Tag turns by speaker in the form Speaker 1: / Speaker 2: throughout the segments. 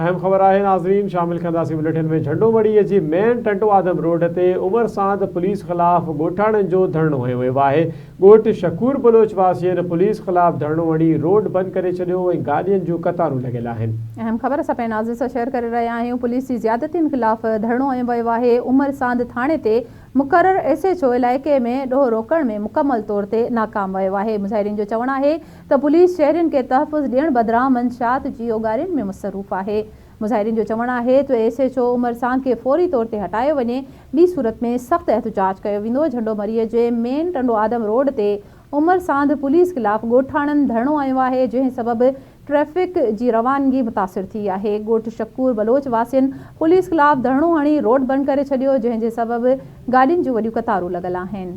Speaker 1: اهم خبر آهي ناظرين شامل ڪنداسين بليٽن ۾ جهنڊو مڙهي جي مين ٽنڊو آدم روڊ تي عمر ساند پوليس خلاف ڳوٺاڻن جو ڌرڻو هنيو ويو آهي ڳوٺ شڪور بلوچ واسين پوليس خلاف ڌرڻو هڻي روڊ بند ڪري ڇڏيو ۽ گاڏين جون قطارون لڳل آهن.
Speaker 2: اهم خبر اسان پنهنجي ناظرين سان شيئر ڪري رهيا آهيون پوليس جي زيادتين خلاف ڌرڻو هنيو ويو آهي عمر ساند ٿاڻي تي مقرر ايس ايڇ او علائقي ۾ ڏوهه روڪڻ ۾ مڪمل طور تي ناڪام ويو آهي مظاهرين جو چوڻ آهي ته پوليس شهرين کي تحفظ ڏيڻ بدران منشيات جي اوڳاڙين ۾ مصروف آهي. مظاهرين جو چوڻ آهي ته ايس ايڇ او عمر ساند کي فوري طور تي هٽايو وڃي، ٻي صورت ۾ سخت احتجاج ڪيو ويندو. جهنڊو مريء جي مين ٽنڊو آدم روڊ تي عمر ساند پوليس خلاف ڳوٺاڻن ڌرڻو هنيو آهي، جنهن سبب ٽريفڪ جي روانگي متاثر ٿي آهي. ڳوٺ شڪور بلوچ واسين پوليس خلاف ڌرڻو هڻي روڊ بند ڪري ڇڏيو، جنهن جي سبب گاڏين جون وڏيون قطارون لڳل آهن.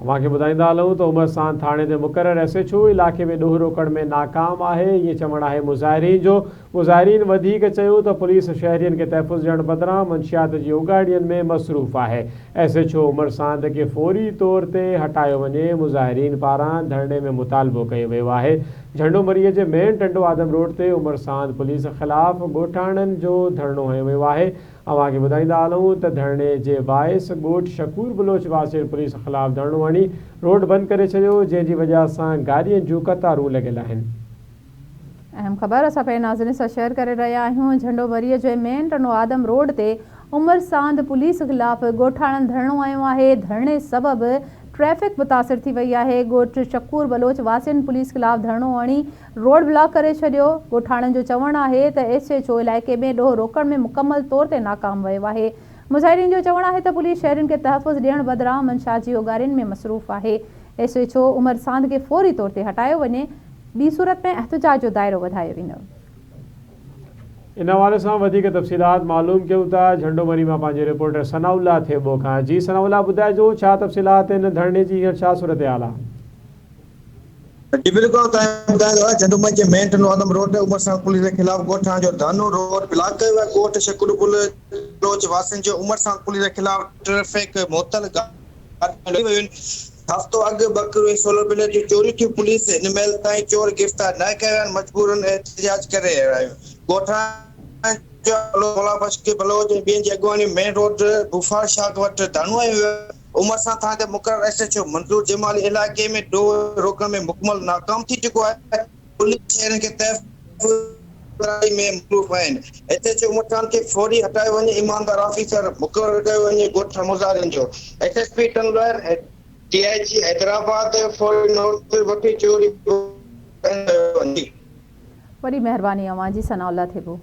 Speaker 1: اوهان کي ٻڌائيندا هلون ته عمر ساند ٿاڻي تي مقرر ايس ايڇ او علائقي ۾ ڏوهه روڪڻ ۾ ناڪام آهي ائين چوڻ آهي مظاهرين جو مظاهرين وڌيڪ چيو ته پوليس شهرين کي تحفظ ڏيڻ بدران منشيات جي اوڳاڙين ۾ مصروف آهي ايس ايڇ او عمر ساند کي فوري طور تي هٽايو وڃي مظاهرين پاران ڌرڻي ۾ مطالبو ڪيو ويو آهي جهنڊو مريء جي مين ٽنڊو آدم روڊ تي عمر ساند پوليس خلاف ڳوٺاڻن جو ڌرڻو هنيو ويو آهي اوهان کي ٻڌائيندا هلون ته ڌرڻي جي باعث ڳوٺ شڪور بلوچ واسين پوليس خلاف ڌرڻو هڻي روڊ بند ڪري ڇڏيو جنهن جي وجهه سان گاڏين جون قطارون لڳل آهن.
Speaker 2: اهم خبر اسان پنهنجي ناظرين سان شيئر ڪري رهيا آهيون جهنڊو وريء جي مين ٽنڊو آدم روڊ تي عمر ساند پوليس خلاف ڳوٺاڻن ڌرڻو هنيو آهي ڌرڻي سبب ٽريفڪ متاثر ٿي وئي آهي ڳوٺ شڪور بلوچ واسين پوليس خلاف ڌرڻو هڻي روڊ بلاڪ ڪري ڇڏيو، ڳوٺاڻن جو چوڻ آهي ته ايس ايڇ او علائقي ۾ ڏوهه روڪڻ ۾ مڪمل طور تي ناڪام ويو آهي، مظاهرين جو چوڻ آهي ته پوليس شهرين کي تحفظ ڏيڻ بدران منشيات جي اوڳاڙين ۾ مصروف آهي، ايس ايڇ او عمر ساند کي فوري طور تي هٽايو وڃي، ٻي صورت ۾ احتجاج جو دائرو وڌايو ويندو.
Speaker 1: ان حوالي سان وڌيڪ تفصيلات معلوم ڪيون ٿا جهنڊو مري مان پنهنجي رپورٽر ثناء الله ٿيٻو کان، جي ثناء الله ٻڌائجو ڇا تفصيلات آهن ڌرڻي جي هينئر ڇا صورتحال آهي؟
Speaker 3: جي بلڪل توهان ٻڌايو آهي جهنڊومئي جي مين ٽنڊو آدم روڊ تي عمر سان پوليس جي خلاف ڳوٺاڻن جو ڌرڻو روڊ بلاڪ ڪيو ويو ڳوٺ شڪر پل بلوچ واسين جو عمر سان پوليس جي خلاف ٽريفڪ معطل گاڏيون لڳي ويون هفتو اڳ ٻڪريون ۽ سولر پليٽ جون چوريون ٿيون پوليس هن مهل تائين چور گرفتار نه ڪيا ويا آهن مجبورن احتجاج ڪري رهيا آهيون ڳوٺاڻن جو مولا بخش بلوچ ۽ ٻين جي اڳواڻي مين روڊ بوفار شاخ وٽ ڌرڻو هنيو ويو. عمر سان ٿاڻي تي مقرر ايس ايڇ او منظور جمالي علائقي ۾ ڏوهه روڪڻ ۾ مڪمل ناڪام ٿي چڪو آهي، پوليس شهرين کي تحفظ ڪرائي ۾ مصروف آهن، ايس ايڇ او عمر خان کي فوري هٽايو وڃي، ايماندار آفيسر مقرر ڪيو وڃي، ڳوٺ مظاهرين جو S S P Tando Allahyar ۽ D I جي حيدرآباد فوري نوٽيس وٺي چوري بند ڪيو وڃي.
Speaker 2: وڏي مهرباني اوهان جي ثناء الله ٿيٻو.